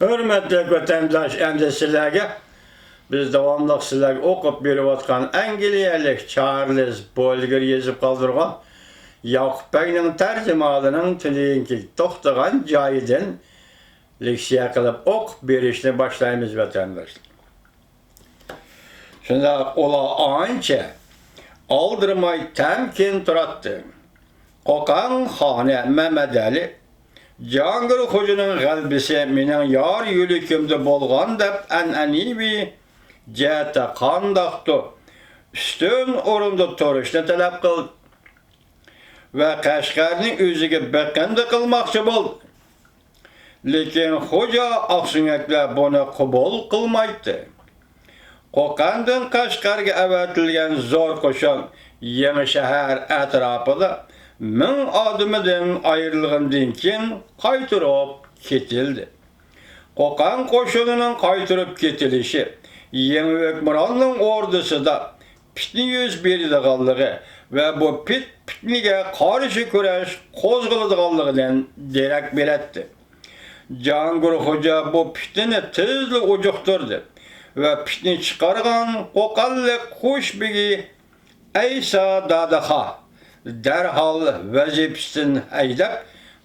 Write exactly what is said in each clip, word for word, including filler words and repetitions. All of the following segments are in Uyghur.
ھۆرمەتلىك ۋەتەنداش، ئەمدى سىلەرگە بىز داۋاملىق سىلەرگە ئوقۇپ بېرىۋاتقان ئەنگلىيەلىك چارلىز بولگېر يېزىپ قالدۇرغان ياقۇپ بەگنىڭ تەرجىمىھالىنىڭ تۈنۈگۈنكى توختىغان جايىدىن لېكسىيە قىلىپ ئوقۇپ بېرىشنى باشلايمىز، ۋەتەنداشلار. شۇنداق ئۇلار ئانچە ئالدىرىماي تەمكىن تۇراتتى. قوقەڭ خانى مەمەدئەلى، جاھانگىر خوجىنىڭ غەلىبىسى مېنىڭ يار يۆلىكىمدە بولغان دەپ ئەنئەنىۋى جەھەتتە قانداقتۇر ئۈستۈن ئورۇندا تۇرۇشنى تەلەپ قىلدى ۋە قەشقەرنى ئۆزىگە بېقىندى قىلماقچى بولدى. لېكىن خوجا ئاقسۆڭەكلەر بۇنى قوبۇل قىلمايتتى. قوقەندىن قەشقەرگە ئەۋەتىلگەن زور قوشۇن يېڭى شەھەر ئەتراپىدا مىڭ ئادىمىدىن ئايرىلغاندىن كېيىن قايتۇرۇپ كېتىلدى. قوقەن قوشۇنىنىڭ قايتۇرۇپ كېتىلىشى يېڭى ھۆكۈمراننىڭ ئوردىسىدا پىتنە يۈز بېرىدىغانلىقى ۋە بۇ پىت-، پىتنىگە قارشى كۈرەش قوزغىلىدىغانلىقىدىن دېرەك بېرەتتى. جاھانگىر خوجا بۇ پىتنىنى تېزلا ئۇجۇقتۇردى ۋە پىتنە چىقارغان قوقەنلىك قۇشبېگى ئەيسا دادىخا دەرھال ۋەزىپىسىدىن ھەيدەپ،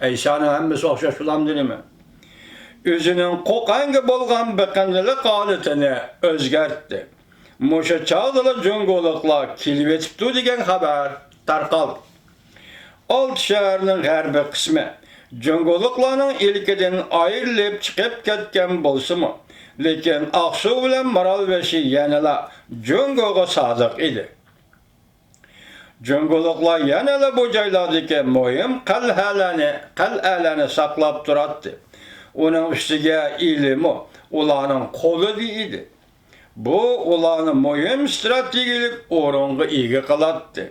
ئەيسانىڭ ھەممىسى ئوخشاش بولامدۇ نېمە؟ ئۆزىنىڭ قوقەنگە بولغان بېقىندىلىق ھالىتىنى ئۆزگەرتتى. مۇشۇ چاغدىلا جۇڭگولۇقلار كېلىۋېتىپتۇ دېگەن خەۋەر تارقالدى. ئالتە شەھەرنىڭ غەربىي قىسمى جۇڭگولۇقلارنىڭ ئىلكىدىن ئايرىلىپ چىقىپ كەتكەن بولسىمۇ، لېكىن ئاقسۇ بىلەن مارالبېشى يەنىلا جۇڭگوغا سادىق ئىدى. جۇڭگولۇقلار يەنىلا بۇ جايلاردىكى مۇھىم قەلئەلەرنى، قەلئەلەرنى ساقلاپ تۇراتتى. ئۇنىڭ ئۈستىگە ئىلىمۇ ئۇلارنىڭ قولىدا ئىدى. بۇ ئۇلارنى مۇھىم ستراتېگىيەلىك ئورۇنغا ئىگە قىلاتتى.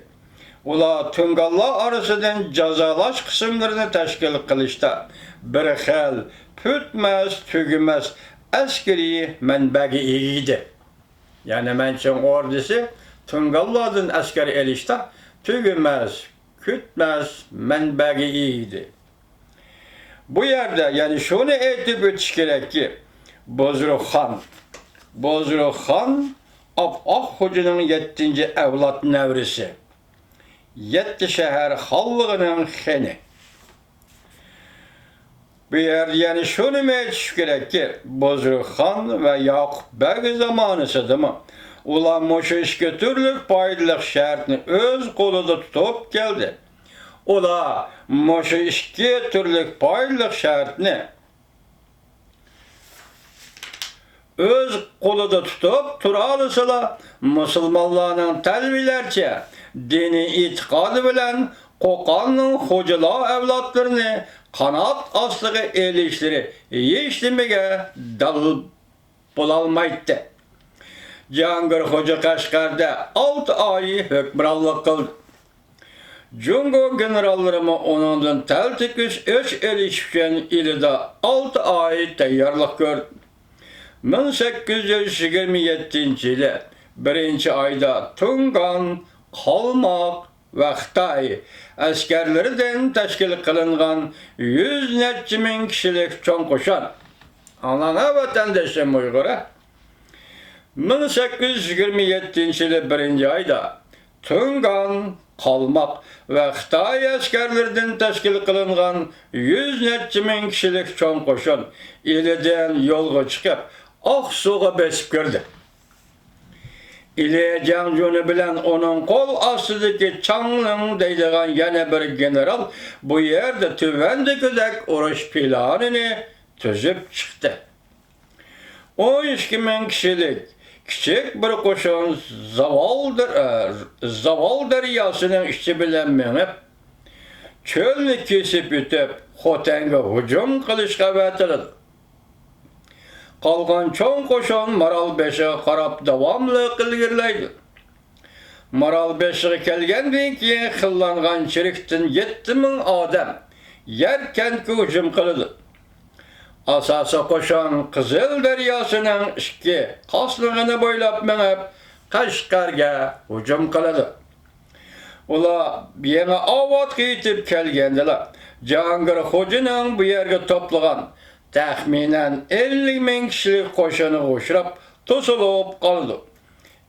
ئۇلار تۇڭگانلار ئارىسىدىن جازالاش قىسىملىرىنى تەشكىل قىلىشتا بىر خىل پۈتمەس، تۈگىمەس ئەسكىرىي مەنبەگە ئىگە ئىدى. يەنى مەنچىڭ ئوردىسى تۇڭگانلاردىن ئەسكەر ئېلىشتا تۈگىمەس، پۈتمەس مەنبەگە ئىگە ئىدى. بۇ يەردە يەنە شۇنى ئېيتىپ ئۆتۈش كېرەككى، بۇزرۇق خان، بۇزرۇق خان ئاپئاق خوجىنىڭ يەتتىنچى ئەۋلاد نەۋرىسى، يەتتە شەھەر خانلىقىنىڭ خېنى. بۇ يەردە يەنە شۇنىمۇ ئېيتىش كېرەككى، بۇزرۇق خان ۋە ياقۇپ بەگ زامانىسىدىمۇ ئۇلار مۇشۇ ئىككى تۈرلۈك پايدىلىق شەرتنى ئۆز قولىدا تۇتۇپ كەلدى. ئۇلار مۇشۇ ئىككى تۈرلۈك پايدىلىق شەرتنى ئۆز قولىدا تۇتۇپ تۇرالىسىلا، مۇسۇلمانلارنىڭ تەلۋىلەرچە دىنىي ئېتىقادى بىلەن قوقاننىڭ خوجىلار ئەۋلادلىرىنى قانات ئاستىغا ئېلىشلىرى ھېچنېمىگە دال بولالمايتتى. جاھانگىر خوجا قەشقەردە ئالتە ئاي ھۆكۈمرانلىق قىلدى. جۇڭگو گېنېراللىرىمۇ ئۇنىڭدىن تەلتۆكۈس ئۆچ ئېلىش ئۈچۈن ئىلىدا ئالتە ئاي تەييارلىق كۆردى. مىڭ سەككىز يۈز يىگىرمە يەتتىنچى يىلى بىرىنچى ئايدا تۇڭگان، قالماق ۋە خىتاي ئەسكەرلىرىدىن تەشكىل قىلىنغان يۈز نەچچە مىڭ كىشىلىك چوڭ قوشۇن. ئاڭلاڭا ۋەتەندىشىم ئۇيغۇر. مىڭ سەككىز يۈز يىگىرمە يەتتىنچى يىلى بىرىنچى ئايدا تۇڭگان، قالماق ۋە خىتاي ئەسكەرلىرىدىن تەشكىل قىلىنغان يۈز نەچچە مىڭ كىشىلىك چوڭ قوشۇن ئىلىدىن يولغا چىقىپ، ئاقسۇغا بېسىپ كىردى. ئىلى جياڭجۈنى بىلەن ئۇنىڭ قول ئاستىدىكى چاڭلىڭ دەيدىغان يەنە بىر گېنېرال بۇ يەردە تۆۋەندىكىدەك ئۇرۇش پىلانىنى تۈزۈپ چىقتى. ئون ئىككى مىڭ كىشىلىك كىچىك بىر قوشۇن زاۋال دەر-، ئە، زاۋال دەرياسىنىڭ ئىچى بىلەن مېڭىپ، چۆلنى كېسىپ ئۆتۈپ، خوتەنگە ھۇجۇم قىلىشقا ئەۋەتىلىدۇ. قالغان چوڭ قوشۇن مارالبېشىغا قاراپ داۋاملىق ئىلگىرىلەيدۇ. مارالبېشىغا كەلگەندىن كېيىن، خىللانغان چېرىكتىن يەتتە مىڭ ئادەم يەركەنتكە ھۇجۇم قىلىدۇ. ئاساسىي قوشۇن قىزىل دەرياسىنىڭ ئىككى قاسنىغىنى بويلاپ مېڭىپ، قەشقەرگە ھۇجۇم قىلىدۇ. ئۇلار يېڭى ئاۋاتقا يېتىپ كەلگەندىلا، جاھانگىر خوجىنىڭ بۇ يەرگە توپلىغان تەخمىنەن ئەللىك مىڭ كىشىلىك قوشۇنغا ئۇچراپ، توسۇلۇپ قالىدۇ.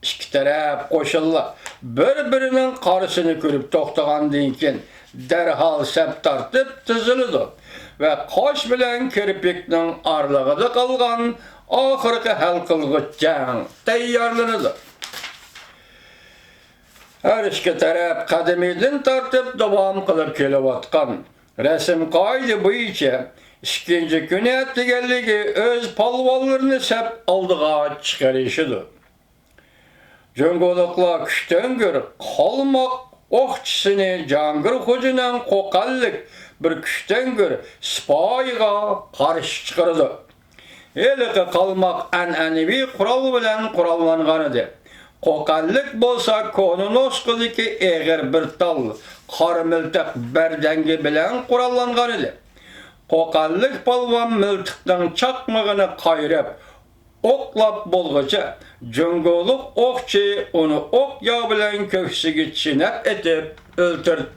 ئىككى تەرەپ قوشۇنلار بىر-بىرىنىڭ قارىسىنى كۆرۈپ توختىغاندىن كېيىن، دەرھال سەپ تارتىپ تىزىلىدۇ ۋە قاش بىلەن كىرپىكنىڭ ئارىلىقىدا قالغان ئاخىرقى ھەل قىلغۇچ جەڭ تەييارلىنىدۇ. ھەر ئىككى تەرەپ قەدىمىيدىن تارتىپ داۋام قىلىپ كېلىۋاتقان رەسىم-قائىدە بويىچە ئىككىنچى كۈنى ئەتىگەنلىكى ئۆز پالۋانلىرىنى سەپ ئالدىغا چىقىرىشىدۇ. جۇڭگولۇقلار كۈچتەڭگۈر قالماق ئوقچىسىنى جاھانگىر خوجىنىڭ قوقەنلىك بىر كۈچتەڭگۈر سىپايىغا قارشى چىقىرىدۇ. ھېلىقى قالماق ئەنئەنىۋى قورال بىلەن قوراللانغانىدى. قوقەنلىك بولسا كونا نۇسخىدىكى ئېغىر بىر تال قارا مىلتىق بەردەڭگە بىلەن قوراللانغانىدى. قوقەنلىك پالۋان مىلتىقنىڭ چاقمىقىنى قايرىپ، ئوقلاپ بولغۇچە، جۇڭگولۇق ئوقچى ئۇنى ئوق ياۋ بىلەن كۆكسىگە چېنەپ ئېتىپ ئۆلتۈردى.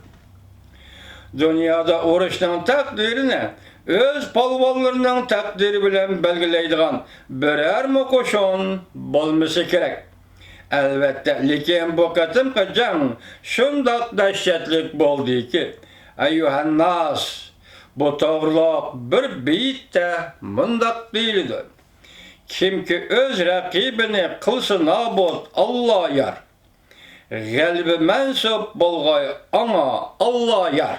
دۇنيادا ئۇرۇشنىڭ تەقدىرىنى ئۆز پالۋانلىرىنىڭ تەقدىرى بىلەن بەلگىلەيدىغان بىرەرمۇ قوشۇن بولمىسا كېرەك. ئەلۋەتتە، لېكىن بۇ قېتىمقى جەڭ شۇنداق دەھشەتلىك بولدىكى، ئەييۇھەنناس، بۇ توغرۇلۇق بىر بېيىتتە مۇنداق دېيىلىدۇ: كىمكى ئۆز رەقىبىنى قىلسا نابۇت، ئاللا يار. غەلىبە مەنسۇپ بولغاي ئاڭا، ئاللا يار.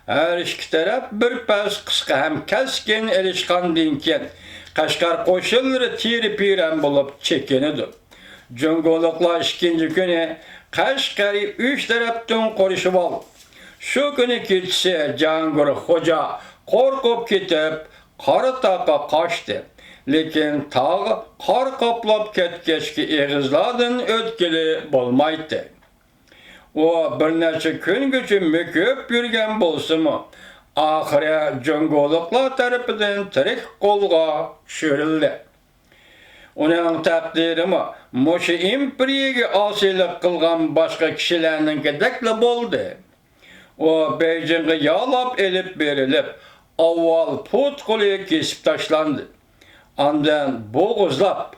ھەر ئىككى تەرەپ بىر پەس قىسقا ھەم كەسكىن ئېلىشقاندىن كېيىن، قەشقەر قوشۇنلىرى تىرە-پىرەن بولۇپ چېكىنىدۇ. جۇڭگولۇقلار ئىككىنچى كۈنى قەشقەرنى ئۈچ تەرەپتىن قورشىۋالدى. شۇ كۈنى كېچىسى جاھانگىر خوجا قورقۇپ كېتىپ، قارا تاغقا قاچتى. لېكىن تاغ قار قاپلاپ كەتكەچكە، ئېغىزلاردىن ئۆتكىلى بولمايتتى. ئۇ بىر نەچچە كۈنگىچە مۆكۈپ يۈرگەن بولسىمۇ، ئاخىرى جۇڭگولۇقلار تەرىپىدىن تىرىك قولغا چۈشۈرۈلدى. ئۇنىڭ تەقدىرىمۇ مۇشۇ ئىمپېرىيەگە ئاسىيلىق قىلغان باشقا كىشىلەرنىڭكىدەكلا بولدى. ئۇ بېيجىڭغا يالاپ ئېلىپ بېرىلىپ، ئاۋۋال پۇت-قولى كېسىپ تاشلاندى. ئاندىن بوغۇزلاپ،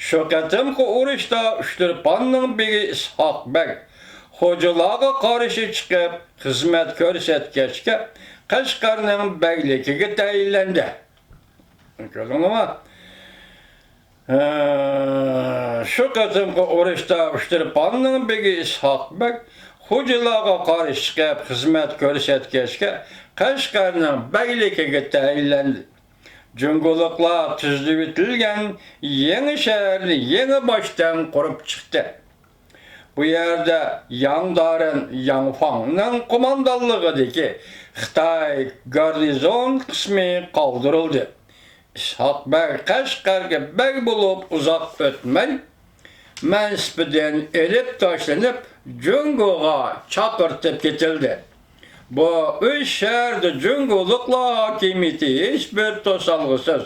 شۇ قېتىمقى ئۇرۇشتا ئۇچتۇرپاننىڭ بېگى ئىسھاق بەگ خوجىلارغا قارشى چىقىپ خىزمەت كۆرسەتكەچكە، قەشقەرنىڭ بەگلىكىگە تەيىنلەندى. كۆردۈڭلارمۇ؟ ھە، شۇ قېتىمقى ئۇرۇشتا ئۇچتۇرپاننىڭ بېگى ئىسھاق بەگ خوجىلارغا قارشى چىقىپ خىزمەت كۆرسەتكەچكە، قەشقەرنىڭ بەگلىكىگە تەيىنلەندى. جۇڭگولۇقلار تۈزلىۋېتىلگەن يېڭى شەھەرنى يېڭىباشتىن قۇرۇپ چىقتى. بۇ يەردە ياڭ دارېن، ياڭ فاڭنىڭ قوماندانلىقىدىكى خىتاي گارنىزون قىسمى قالدۇرۇلدى. ئىسھاق بەگ قەشقەرگە بەگ بولۇپ ئۇزاق ئۆتمەي، مەنسىپىدىن ئېلىپ تاشلىنىپ، جۇڭگوغا چاقىرتىپ كېتىلدى. بۇ ئۈچ شەھەردە جۇڭگولۇقلار ھاكىمىيىتى ھېچبىر توسالغۇسىز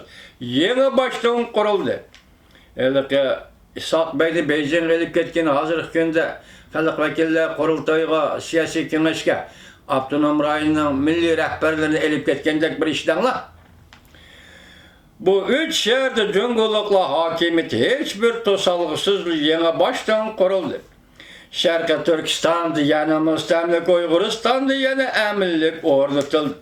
يېڭىباشتىن قۇرۇلدى. ھېلىقى ئىسھاق بەگنى بېيجىڭغا ئېلىپ كەتكىنى ھازىرقى كۈندە خەلق ۋەكىللەر قۇرۇلتىيىغا، سىياسىي كېڭەشكە، ئاپتونوم رايوننىڭ مىللىي رەھبەرلىرىنى ئېلىپ كەتكەندەك بىر ئىش دەڭلار. بۇ ئۈچ شەھەردە جۇڭگولۇقلار ھاكىمىيىتى ھېچبىر توسالغۇسىز يېڭىباشتىن قۇرۇلدى. شەرقىي تۈركىستاندا، يەنى مۇستەملىكە ئۇيغۇرىستاندا يەنە ئەمىنلىك ئورنىتىلدى.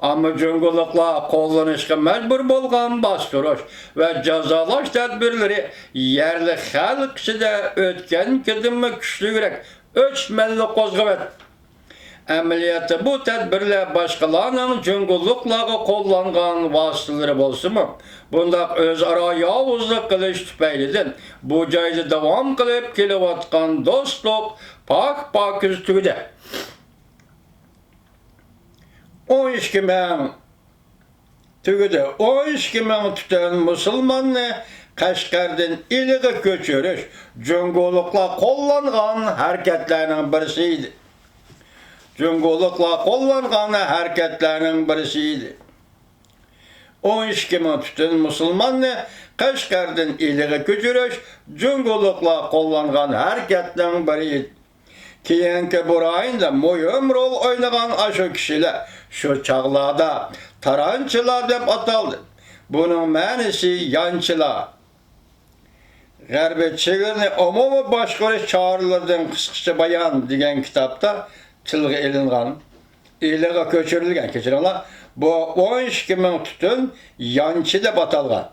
ئەمما جۇڭگولۇقلار قوللىنىشقا مەجبۇر بولغان باستۇرۇش ۋە جازالاش تەدبىرلىرى يەرلىك خەلق ئىچىدە ئۆتكەنكىدىنمۇ كۈچلۈكرەك ئۆچمەنلىك قوزغىۋەتتى. ئەمەلىيەتتە بۇ تەدبىرلەر باشقىلارنىڭ جۇڭگولۇقلارغا قوللانغان ۋاسىتىلىرى بولسىمۇ، بۇنداق ئۆزئارا ياۋۇزلۇق قىلىش تۈپەيلىدىن بۇ جايدا داۋام قىلىپ كېلىۋاتقان دوستلۇق پاك-پاكىز تۈگىدى. ئون ئىككى مىڭ تۈگىدى. ئون ئىككى مىڭ پۈتۈن مۇسۇلماننى قەشقەردىن ئىلىغا كۆچۈرۈش جۇڭگولۇقلار قوللانغان ھەرىكەتلەرنىڭ بىرسى ئىدى. جۇڭگولۇقلار قوللانغان ھەرىكەتلەرنىڭ بىرسى ئىدى. ئون ئىككى مىڭ پۈتۈن مۇسۇلماننى قەشقەردىن ئىلىغا كۆچۈرۈش جۇڭگولۇقلار قوللانغان ھەرىكەتنىڭ بىرى ئىدى. كېيىنكى بۇ رايوندا مۇھىم رول ئوينىغان ئاشۇ كىشىلەر شۇ چاغلاردا تارانچىلار دەپ ئاتالدى. بۇنىڭ مەنىسى يانچىلار. غەربىي چېگرىنى ئومۇمىي باشقۇرۇش چارىلىرىدىن قىسقىچە بايان دېگەن كىتابتا تىلغا ئېلىنغان، ئىلىغا كۆچۈرۈلگەن، كەچۈرۈڭلار، بۇ ئون ئىككى مىڭ پۈتۈن يانچى دەپ ئاتالغان.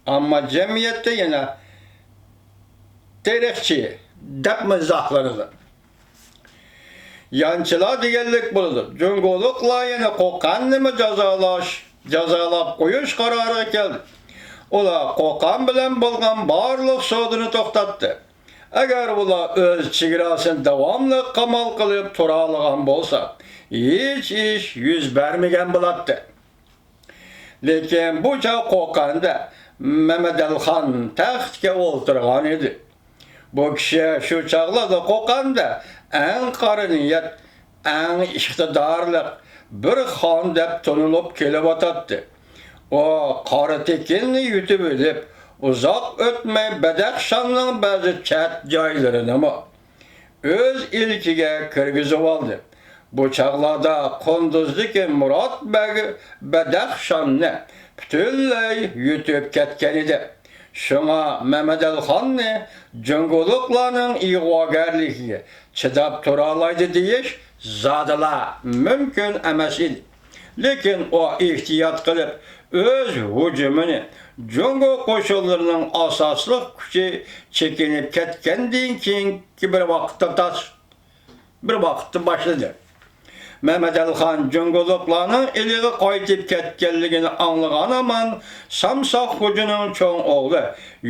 ئەمما جەمئىيەتتە يەنە تېرىقچى دەپمۇ ئىزاھلىنىدۇ. يانچىلار دېگەنلىك بولىدۇ. جۇڭگولۇقلار يەنە قوقەننىمۇ جازالاش، جازالاپ قويۇش قارارىغا كەلدى. ئۇلار قوقەن بىلەن بولغان بارلىق سودىنى توختاتتى. ئەگەر ئۇلار ئۆز چېگراسىنى داۋاملىق قامال قىلىپ تۇرالىغان بولسا، ھېچ ئىش يۈز بەرمىگەن بولاتتى. لېكىن بۇ چاغ قوقەندە مەمەدەلىخان تەختكە ئولتۇرغان ئىدى. بۇ كىشى شۇ چاغلاردا قوقەندە ئەڭ قارا نىيەت، ئەڭ ئىقتىدارلىق بىر خان دەپ تونۇلۇپ كېلىۋاتاتتى. ئۇ قارا تېكىننى يۇتۇۋېلىپ، ئۇزاق ئۆتمەي بەدەخشاننىڭ بەزى چەت جايلىرىنىمۇ ئۆز ئىلكىگە كىرگۈزۈۋالدى. بۇ چاغلاردا قۇندۇزدىكى مۇرات بەگ بەدەخشاننى پۈتۈنلەي يۇتۇپ كەتكەنىدى. شۇڭا مەمەدەلىخاننى جۇڭگولۇقلارنىڭ ئىغۋاگەرلىكىگە چىداپ تۇرالايدۇ دېيىش زادىلا مۇمكىن ئەمەس ئىدى. لېكىن ئۇ ئېھتىيات قىلىپ، ئۆز ھۇجۇمىنى جۇڭگو قوشۇنلىرىنىڭ ئاساسلىق كۈچى چېكىنىپ كەتكەندىن كېيىنكى بىر ۋاقىتتا تاس-، بىر ۋاقىتتا باشلىدى. مەمەدەلىخان جۇڭگولۇقلارنىڭ ئىلىغا قايتىپ كەتكەنلىكىنى ئاڭلىغان ھامان سامساق خوجىنىڭ چوڭ ئوغلى